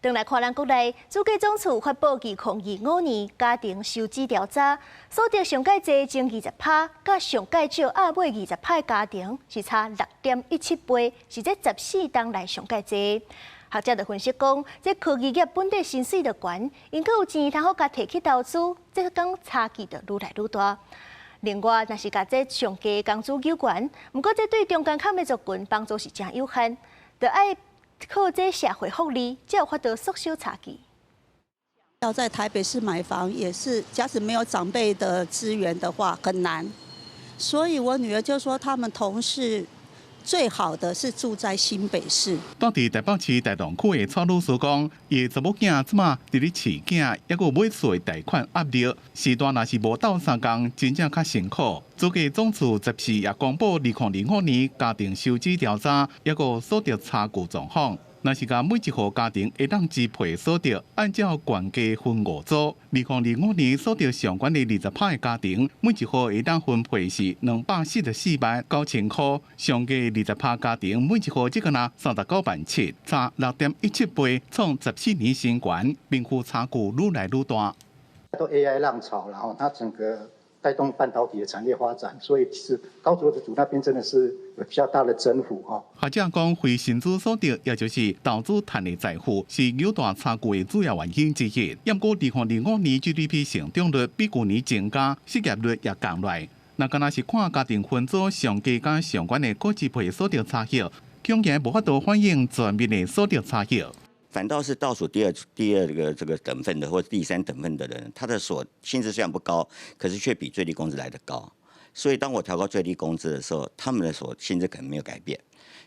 轉來看咱國內，主計總處發布2025年家庭收支調查，所得上蓋濟前20趴，佮上蓋少壓尾二十趴的家庭是差6.17倍，是這14冬來上蓋濟。學者就分析講，這科技業本底薪水就懸，𪜶閣有錢通好共提去投資，這講差距就愈來愈大。另外，若是共這上低工資糾懸，毋過這對中間坎的族群幫助是誠有限，著愛靠這社會福利，才有法度縮小差距。要在台北市買房，也是假使沒有長輩的資源的話，很難。所以我女兒就說，他們同事最好的是住在新北市。住佇台北市大同區的蔡女士講，伊的查某囝這馬佇咧飼囝，抑閣買厝的貸款壓力，時段若是無鬥相共，真正較辛苦。主計總處14也公布2025年家庭收支調查，抑閣所得差距狀況。若是共每一戶家庭會當支配所得，按照懸低分五組，2025年所得上懸的20趴的家庭，每一戶會當分配是244萬9千箍；上低20趴家庭，每一戶只敢若39萬7，差6.17倍，創14年新高，貧富差距愈來愈大。都 AI 浪潮，然後它整個帶動半導體的產業發展，所以其實高所得族那邊真的是有比較大的增幅哈。學者講，非薪資所得，也就是投資趁的財富，是扭大差距的主要原因之一。毋過2025年 GDP 成長率比舊年增加，失業率也降落來。若敢若是看家庭分組上低佮上懸的可支配所得差額，恐驚無法度反映全面的所得差額。反倒是倒數第二個等份的或第三等份的人，他的所薪資雖然不高，可是卻比最低工資來得高。所以當我調高最低工資的時候，他們的所薪資可能沒有改變，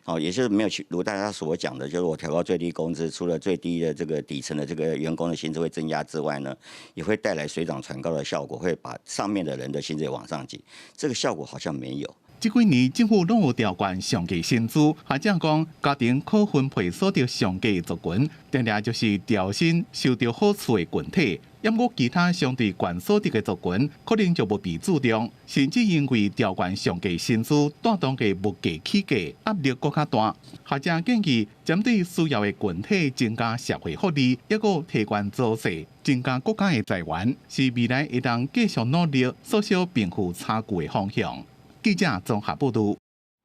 哦，也就是沒有去如大家所講的，就是我調高最低工資，除了最低的這個底層的這個員工的薪資會增加之外呢，也會帶來水漲船高的效果，會把上面的人的薪資也往上擠。這個效果好像沒有。這幾年政府攏有調懸上低薪資，學者講家庭可分配所得上低族群，定定就是調薪受著好處的群體。毋過其他相對懸所得的族群，可能就無被注重，甚至因為調懸上低薪資帶動的物價起價壓力閣較大。學者建議針對需要的群體增加社會福利，抑閣提懸租稅，增加國家的財源，是未來會當繼續努力縮小貧富差距的方向。記者綜合報導。